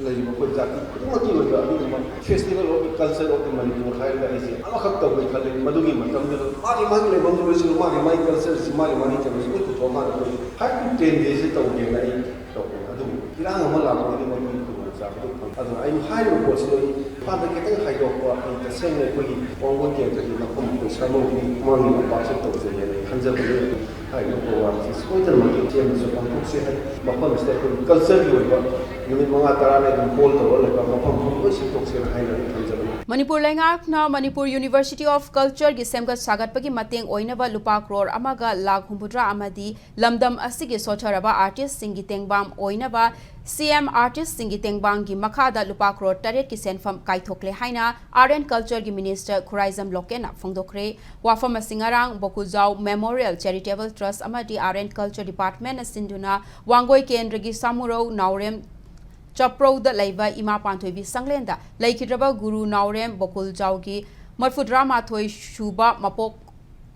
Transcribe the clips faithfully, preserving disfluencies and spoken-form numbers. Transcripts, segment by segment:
ꯂꯩꯔꯤꯕ ꯑꯩꯈꯣꯏ ꯖꯥꯇꯤ ꯈꯨꯗꯤꯡꯃꯛꯀꯤ ꯑꯣꯏꯕ ꯑꯗꯨꯒꯨꯝꯕ Festival of the Culture of the Manipur ꯍꯥꯏꯔꯒ ꯑꯩꯁꯦ ꯑꯃꯈꯛ ꯇꯧꯒꯦ ꯈꯜꯂꯤ꯫ ꯃꯗꯨꯒꯤ ꯃꯇꯝꯗꯨꯗ ꯃꯥꯒꯤ ꯃꯥꯒꯤ ꯂꯩꯐꯝꯗꯨ ꯂꯣꯏꯁꯤꯜꯂꯨ, ꯃꯥꯒꯤ ꯃꯥꯒꯤ culture ꯁꯤ ꯃꯥꯒꯤ ꯃꯥꯒꯤ ꯀꯩꯅꯣꯁꯤ ꯂꯣꯏ ꯄꯨꯊꯣꯛꯑ ꯃꯥꯅ ꯑꯩꯈꯣꯏ five to ten days ꯁꯤ ꯇꯧꯒꯦꯅ ꯑꯩ ꯇꯧꯕꯅꯤ꯫ ꯑꯗꯨꯕꯨ ꯏꯔꯥꯡ ꯑꯃ ꯂꯥꯛꯄꯗꯒꯤ ꯃꯗꯨꯒꯤ ꯈꯨꯗꯣꯡꯆꯥꯕꯗꯨ ꯐꯪꯉꯤ꯫ ꯑꯗꯨꯅ ꯑꯩꯅ ꯍꯥꯏꯔꯤꯕ ꯄꯣꯠꯁꯤꯗ ꯑꯩ ꯏꯝꯐꯥꯜꯗ ꯈꯤꯇꯪ ꯍꯥꯏꯗꯣꯛꯄ, ꯑꯩ ꯇꯁꯦꯡꯅ ꯑꯩꯈꯣꯏꯒꯤ ꯋꯥꯡꯒꯣꯏ ꯀꯦꯟꯗ꯭ꯔꯒꯤ ꯃꯐꯝ ꯑꯩꯈꯣꯏ ꯁꯥꯃꯧꯒꯤ ꯃꯥꯡꯒꯤ ꯂꯝꯄꯥꯛꯁꯤꯗ ꯇꯧꯖꯒꯦꯅ ꯑꯩ ꯈꯟꯖꯕꯅꯤ꯫ ꯍꯥꯏꯔꯤꯕ programꯁꯤ ꯁꯣꯏꯗꯅꯃꯛꯀꯤ ꯆꯦꯟꯕꯁꯨ ꯄꯥꯡꯊꯣꯛꯁꯤ ꯍꯥꯏ꯫ ꯃꯐꯝꯁꯤꯗ ꯑꯩꯈꯣꯏꯒꯤ cultureꯒꯤ ꯑꯣꯏꯕ ꯅꯨꯃꯤꯠ ꯃꯉꯥ ꯇꯔꯥꯅꯤ ꯑꯗꯨꯝ ꯍꯣꯜ ꯇꯧꯔ ꯂꯩꯕ ꯃꯐꯝ ꯄꯨꯝꯕ ꯂꯣꯏ ꯁꯦꯡꯗꯣꯛꯁꯦꯅ ꯍꯥꯏꯅ ꯑꯩ ꯊꯝꯖꯕꯅꯤ꯫ ꯃꯅꯤꯄꯨꯔ ꯂꯩꯉꯥꯛꯅ ꯃꯅꯤꯄꯨꯔ University of Cultureꯒꯤ ꯁꯦꯝꯒꯠ ꯁꯥꯒꯠꯄꯒꯤ ꯃꯇꯦꯡ ꯑꯣꯏꯅꯕ ꯂꯨꯄꯥ ꯀ꯭ꯔꯣꯔ ꯑꯃꯒ ꯂꯥꯈ ꯍꯨꯝꯐꯨꯇꯔꯥ ꯑꯃꯗꯤ ꯂꯝꯗꯝ ꯑꯁꯤꯒꯤ ꯁꯣꯠꯊꯔꯕ artistꯁꯤꯡꯒꯤ ꯇꯦꯡꯕꯥꯡ ꯑꯣꯏꯅꯕ CM Artistꯁꯤꯡꯒꯤ ꯇꯦꯡꯕꯥꯡꯒꯤ ꯃꯈꯥꯗ ꯂꯨꯄꯥ ꯀ꯭ꯔꯣꯔ ꯇꯔꯦꯠꯀꯤ ꯁꯦꯟꯐꯝ ꯀꯥꯏꯊꯣꯛꯂꯦ ꯍꯥꯏꯅ Art and Cultureꯒꯤ Minister ꯈꯨꯔꯥꯏꯖꯝ ꯂꯣꯀꯦꯟꯅ ꯐꯣꯡꯗꯣꯛꯈ꯭ꯔꯦ꯫ ꯋꯥꯐꯝ ꯑꯁꯤ ꯉꯔꯥꯡ ꯕꯣꯀꯨꯖꯥꯎ Memorial Charitable Trust ꯑꯃꯗꯤ Art and Culture Departmentꯅ ꯁꯤꯟꯗꯨꯅ ꯋꯥꯡꯒꯣꯏ ꯀꯦꯟꯗ꯭ꯔꯒꯤ ꯁꯥꯃꯨꯔꯧ ꯅꯥꯎꯔꯦꯝ ꯆꯞꯄ꯭ꯔꯧꯗ ꯂꯩꯕ ꯏꯃꯥ ꯄꯥꯟꯊꯣꯏꯕꯤ ꯁꯪꯂꯦꯟꯗ ꯂꯩꯈꯤꯗ꯭ꯔꯕ ꯒꯨꯔꯨ ꯅꯥꯎꯔꯦꯝ ꯕꯣꯀꯨꯜꯖꯥꯎꯒꯤ ꯃꯔꯐꯨꯇꯔꯥꯃꯥꯊꯣꯏ ꯁꯨꯕ ꯃꯄꯣꯛ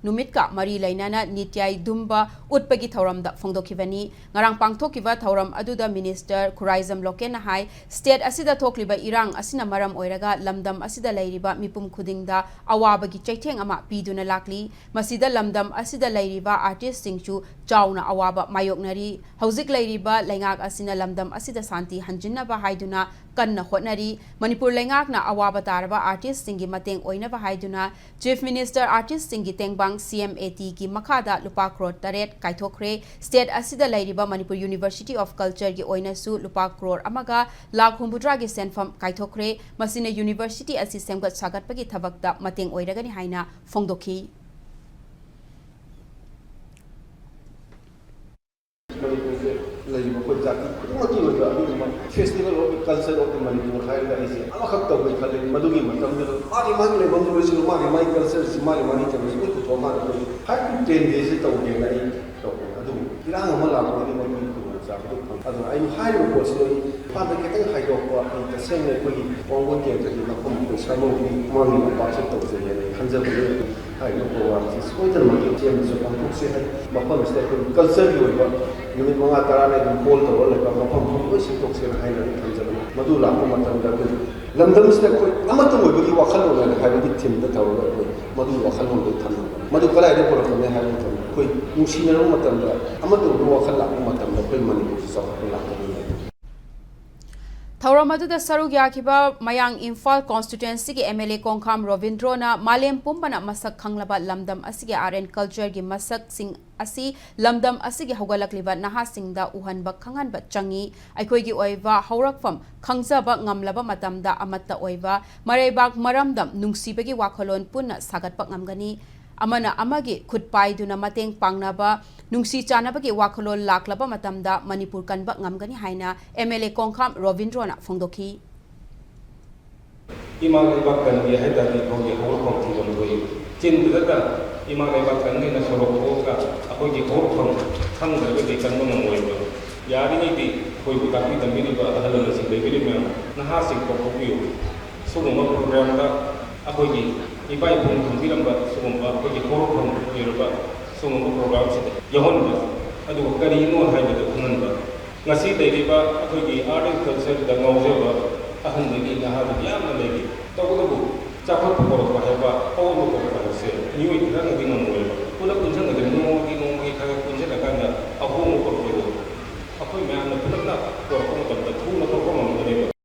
ꯅꯨꯃꯤꯠꯀ ꯃꯔꯤ ꯂꯩꯅꯅ ꯅꯤꯇ꯭ꯌꯥꯏ ꯗꯨꯝꯕ ꯎꯠꯄꯒꯤ ꯊꯧꯔꯝꯗ ꯐꯣꯡꯗꯣꯛꯈꯤꯕꯅꯤ꯫ ꯉꯔꯥꯡ ꯄꯥꯡꯊꯣꯛꯈꯤꯕ ꯊꯧꯔꯝ ꯑꯗꯨꯗ Minister ꯈꯨꯔꯥꯏꯖꯝ ꯂꯣꯀꯦꯟꯅ ꯍꯥꯏ, state ꯑꯁꯤꯗ ꯊꯣꯛꯂꯤꯕ ꯏꯔꯥꯡ ꯑꯁꯤꯅ ꯃꯔꯝ ꯑꯣꯏꯔꯒ ꯂꯝꯗꯝ ꯑꯁꯤꯗ ꯂꯩꯔꯤꯕ ꯃꯤꯄꯨꯝ ꯈꯨꯗꯤꯡꯗ ꯑꯋꯥꯕꯒꯤ ꯆꯩꯊꯦꯡ ꯑꯃ ꯄꯤꯗꯨꯅ ꯂꯥꯛꯂꯤ꯫ ꯃꯁꯤꯗ ꯂꯝꯗꯝ ꯑꯁꯤꯗ ꯂꯩꯔꯤꯕ artistꯁꯤꯡꯁꯨ ꯆꯥꯎꯅ ꯑꯋꯥꯕ ꯃꯥꯌꯣꯛꯅꯔꯤ꯫ ꯍꯧꯖꯤꯛ ꯂꯩꯔꯤꯕ ꯂꯩꯉꯥꯛ ꯑꯁꯤꯅ ꯂꯝꯗꯝ ꯑꯁꯤꯗ ꯁꯥꯟꯇꯤ ꯍꯟꯖꯤꯟꯅꯕ ꯍꯥꯏꯗꯨꯅ ꯀꯟꯅ ꯍꯣꯠꯅꯔꯤ꯫ ꯃꯅꯤꯄꯨꯔ ꯂꯩꯉꯥꯛꯅ ꯑꯋꯥꯕ ꯇꯥꯔꯕ artistꯁꯤꯡꯒꯤ ꯃꯇꯦꯡ ꯑꯣꯏꯅꯕ ꯍꯥꯏꯗꯨꯅ Chief Minister Artistꯁꯤꯡꯒꯤ ꯇꯦꯡꯕꯥꯡ CMATꯒꯤ ꯃꯈꯥꯗ ꯂꯨꯄꯥ ꯀ꯭ꯔꯣꯔ ꯇꯔꯦꯠ ꯀꯥꯏꯊꯣꯛꯈ꯭ꯔꯦ꯫ State ꯑꯁꯤꯗ ꯂꯩꯔꯤꯕ ꯃꯅꯤꯄꯨꯔ University of Cultureꯒꯤ ꯑꯣꯏꯅꯁꯨ ꯂꯨꯄꯥ ꯀ꯭ꯔꯣꯔ ꯑꯃꯒ ꯂꯥꯈ ꯍꯨꯝꯐꯨꯇꯔꯥꯒꯤ ꯁꯦꯟꯐꯝ ꯀꯥꯏꯊꯣꯛꯈ꯭ꯔꯦ꯫ ꯃꯁꯤꯅ university ꯑꯁꯤ ꯁꯦꯝꯒꯠ ꯁꯥꯒꯠꯄꯒꯤ ꯊꯕꯛꯇ ꯃꯇꯦꯡ ꯑꯣꯏꯔꯒꯅꯤ ꯍꯥꯏꯅ ꯐꯣꯡꯗꯣꯛꯈꯤ꯫ ꯃꯅꯤꯄꯨꯔꯗ ꯂꯩꯔꯤꯕ ꯑꯩꯈꯣꯏ ꯖꯥꯇꯤ ꯈꯨꯗꯤꯡꯃꯛꯀꯤ ꯑꯣꯏꯕ ꯑꯗꯨꯒꯨꯝꯕ Festival of the Culture of the Manipur ꯍꯥꯏꯔꯒ ꯑꯩꯁꯦ ꯑꯃꯈꯛ ꯇꯧꯒꯦ ꯈꯜꯂꯤ꯫ ꯃꯗꯨꯒꯤ ꯃꯇꯝꯗꯨꯗ ꯃꯥꯒꯤ ꯃꯥꯒꯤ ꯂꯩꯐꯝꯗꯨ ꯂꯣꯏꯁꯤꯜꯂꯨ, ꯃꯥꯒꯤ ꯃꯥꯒꯤ culture ꯁꯤ ꯃꯥꯒꯤ ꯃꯥꯒꯤ ꯀꯩꯅꯣꯁꯤ ꯂꯣꯏ ꯄꯨꯊꯣꯛꯑ ꯃꯥꯅ ꯑꯩꯈꯣꯏ five to ten days ꯁꯤ ꯇꯧꯒꯦꯅ ꯑꯩ ꯇꯧꯕꯅꯤ꯫ ꯑꯗꯨꯕꯨ ꯏꯔꯥꯡ ꯑꯃ ꯂꯥꯛꯄꯗꯒꯤ ꯃꯗꯨꯒꯤ ꯈꯨꯗꯣꯡꯆꯥꯕꯗꯨ ꯐꯪꯉꯤ꯫ ꯑꯗꯨꯅ ꯑꯩꯅ ꯍꯥꯏꯔꯤꯕ ꯄꯣꯠꯁꯤꯗ ꯑꯩ ꯏꯝꯐꯥꯜꯗ ꯈꯤꯇꯪ ꯍꯥꯏꯗꯣꯛꯄ, ꯑꯩ ꯇꯁꯦꯡꯅ ꯑꯩꯈꯣꯏꯒꯤ ꯋꯥꯡꯒꯣꯏ ꯀꯦꯟꯗ꯭ꯔꯒꯤ ꯃꯐꯝ ꯑꯩꯈꯣꯏ ꯁꯥꯃꯧꯒꯤ ꯃꯥꯡꯒꯤ ꯂꯝꯄꯥꯛꯁꯤ ꯇꯧꯖꯒꯦꯅ ꯑꯩ ꯈꯟꯖꯕꯅꯤ꯫ ꯍꯥꯏꯔꯤꯕ ꯄ꯭ꯔꯣꯒ꯭ꯔꯥꯝꯁꯤ ꯁꯣꯏꯗꯅꯃꯛꯀꯤ ꯏꯆꯦꯜꯗꯁꯨ ꯄꯥꯡꯊꯣꯛꯁꯤ ꯍꯥꯏ꯫ ꯃꯐꯝꯁꯤꯗ ꯑꯩꯈꯣꯏ ꯀꯜꯆꯔꯒꯤ ꯑꯣꯏꯕ ꯅꯨꯃꯤꯠ ꯃꯉꯥ ꯇꯔꯥꯅꯤ ꯑꯗꯨꯝ ꯍꯣꯜ ꯇꯧꯔꯒ ꯂꯩꯕ ꯃꯐꯝ ꯄꯨꯝꯅꯃꯛ ꯂꯣꯏ ꯁꯦꯡꯗꯣꯛꯁꯦꯅ ꯍꯥꯏꯅ ꯑꯗꯨꯝ ꯊꯝꯖꯕꯅꯤ꯫ ꯃꯗꯨ ꯂꯥꯛꯄ ꯃꯇꯝꯗ ꯑꯩꯈꯣꯏ ꯂꯝꯗꯝꯁꯤꯗ ꯑꯩꯈꯣꯏ ꯑꯃꯠꯇ ꯑꯣꯏꯕꯒꯤ ꯋꯥꯈꯜꯂꯣꯟ ꯍꯥꯏꯅ ꯍꯥꯏꯕꯒꯤ ꯊꯤꯝꯗ ꯇꯧꯔꯒ ꯑꯩꯈꯣꯏ ꯃꯗꯨꯒꯤ ꯋꯥꯈꯜꯂꯣꯟꯗꯨ ꯊꯝꯃꯤ꯫ ꯃꯗꯨ ꯀꯗꯥꯏꯗ ꯄꯨꯔꯛꯄꯅꯤ ꯍꯥꯏꯕ ꯃꯇꯝꯗ ꯑꯩꯈꯣꯏ ꯅꯨꯡꯁꯤꯅꯔꯕ ꯃꯇꯝꯗ ꯑꯃꯠꯇ ꯑꯣꯏꯕꯒꯤ ꯋꯥꯈꯜ ꯂꯥꯛꯄ ꯃꯇꯝꯗ ꯑꯩꯈꯣꯏ ꯃꯅꯤꯄꯨꯔꯁꯤ ꯆꯥꯎꯈꯠꯄ ꯂꯥꯛꯀꯅꯤ꯫ ꯊꯧꯔꯝ ꯑꯗꯨꯗ ꯁꯔꯨꯛ ꯌꯥꯈꯤꯕ ꯃꯌꯥꯡ ꯏꯝꯐꯥꯜ constituencyꯒꯤ MLA ꯀꯣꯡꯈꯥꯝ ꯔꯣꯕꯤꯟꯗ꯭ꯔꯣꯅ ꯃꯥꯂꯦꯝ ꯄꯨꯝꯕꯅ ꯃꯁꯛ ꯈꯪꯂꯕ ꯂꯝꯗꯝ ꯑꯁꯤꯒꯤ art and cultureꯒꯤ ꯃꯁꯛꯁꯤꯡ ꯑꯁꯤ ꯂꯝꯗꯝ ꯑꯁꯤꯒꯤ ꯍꯧꯒꯠꯂꯛꯂꯤꯕ ꯅꯍꯥꯁꯤꯡꯗ ꯎꯍꯟꯕ ꯈꯪꯍꯟꯕ ꯆꯪꯏ꯫ ꯑꯩꯈꯣꯏꯒꯤ ꯑꯣꯏꯕ ꯍꯧꯔꯛꯐꯝ ꯈꯪꯖꯕ ꯉꯝꯂꯕ ꯃꯇꯝꯗ ꯑꯃꯠꯇ ꯑꯣꯏꯕ ꯃꯔꯩꯕꯥꯛ ꯃꯔꯝꯗꯝ ꯅꯨꯡꯁꯤꯕꯒꯤ ꯋꯥꯈꯜꯂꯣꯟ ꯄꯨꯟꯅ ꯁꯥꯒꯠꯄ ꯉꯝꯒꯅꯤ꯫ ꯑꯃꯅ ꯑꯃꯒꯤ ꯈꯨꯠ ꯄꯥꯏꯗꯨꯅ ꯃꯇꯦꯡ ꯄꯥꯡꯅꯕ, ꯅꯨꯡꯁꯤ ꯆꯥꯟꯅꯕꯒꯤ ꯋꯥꯈꯜꯂꯣꯟ ꯂꯥꯛꯂꯕ ꯃꯇꯝꯗ ꯃꯅꯤꯄꯨꯔ ꯀꯟꯕ ꯉꯝꯒꯅꯤ ꯍꯥꯏꯅ MLA ꯀꯣꯡꯈꯥꯝ ꯔꯣꯕꯤꯟꯗ꯭ꯔꯣꯅ ꯐꯣꯡꯗꯣꯛꯈꯤ꯫ ꯏꯃꯥ ꯂꯩꯕꯥꯛ ꯀꯟꯒꯦ ꯍꯥꯏ ꯇꯥꯔꯗꯤ ꯑꯩꯈꯣꯏꯒꯤ ꯍꯧꯔꯛꯐꯝ ꯊꯤꯐꯝ ꯊꯣꯛꯏ꯫ ꯆꯤꯟꯗꯨꯗꯇ ꯏꯃꯥ ꯂꯩꯕꯥꯛ ꯀꯟꯒꯦꯅ ꯁꯣꯔꯣꯛ ꯊꯣꯛꯑꯒ ꯑꯩꯈꯣꯏꯒꯤ ꯍꯧꯔꯛꯐꯝ ꯈꯪꯗ꯭ꯔꯒꯗꯤ ꯀꯟꯕ ꯉꯝꯃꯣꯏꯕ꯫ ꯌꯥꯔꯤꯉꯩꯗꯤ ꯑꯩꯈꯣꯏꯕꯨ ꯇꯥꯛꯄꯤ ꯇꯝꯕꯤꯔꯤꯕ ꯑꯍꯜ ꯂꯃꯟꯁꯤꯡ ꯂꯩꯕꯤꯔꯤꯕ ꯃꯌꯥꯝ, ꯅꯍꯥꯁꯤꯡ ꯀꯧꯊꯣꯛꯄꯤꯌꯨ꯫ ꯁꯤꯒꯨꯝꯕ ꯄ꯭ꯔꯣꯒ꯭ꯔꯥꯝꯗ ꯑꯩꯈꯣꯏꯒꯤ ꯏꯄꯥ ꯏꯄꯨꯅ ꯊꯝꯕꯤꯔꯝꯕ ꯁꯤꯒꯨꯝꯕ ꯑꯩꯈꯣꯏꯒꯤ ꯍꯧꯔꯛꯐꯝ ꯑꯣꯏꯔꯕ ꯁꯤꯒꯨꯝꯕ ꯄ꯭ꯔꯣꯒ꯭ꯔꯥꯝꯁꯤꯗ ꯌꯥꯎꯍꯟꯕ꯫ ꯑꯗꯨꯒ ꯀꯔꯤꯅꯣ ꯍꯥꯏꯕꯗꯨ ꯈꯪꯍꯟꯕ꯫ ꯉꯁꯤ ꯂꯩꯔꯤꯕ ꯑꯩꯈꯣꯏꯒꯤ art and cultureꯗ ꯉꯥꯎꯖꯕ ꯑꯍꯟꯗꯒꯤ ꯅꯍꯥꯗꯒꯤ ꯌꯥꯝꯅ ꯂꯩꯔꯤ꯫ ꯇꯧꯕꯇꯕꯨ ꯆꯥꯎꯈꯠꯄ ꯄꯨꯔꯛꯄ ꯍꯥꯏꯕ, ꯑꯑꯣꯟꯕ ꯄꯨꯔꯛꯄ ꯍꯥꯏꯕꯁꯦ ꯃꯤꯑꯣꯏ ꯈꯔꯅꯗꯤ ꯉꯝꯃꯣꯏ꯫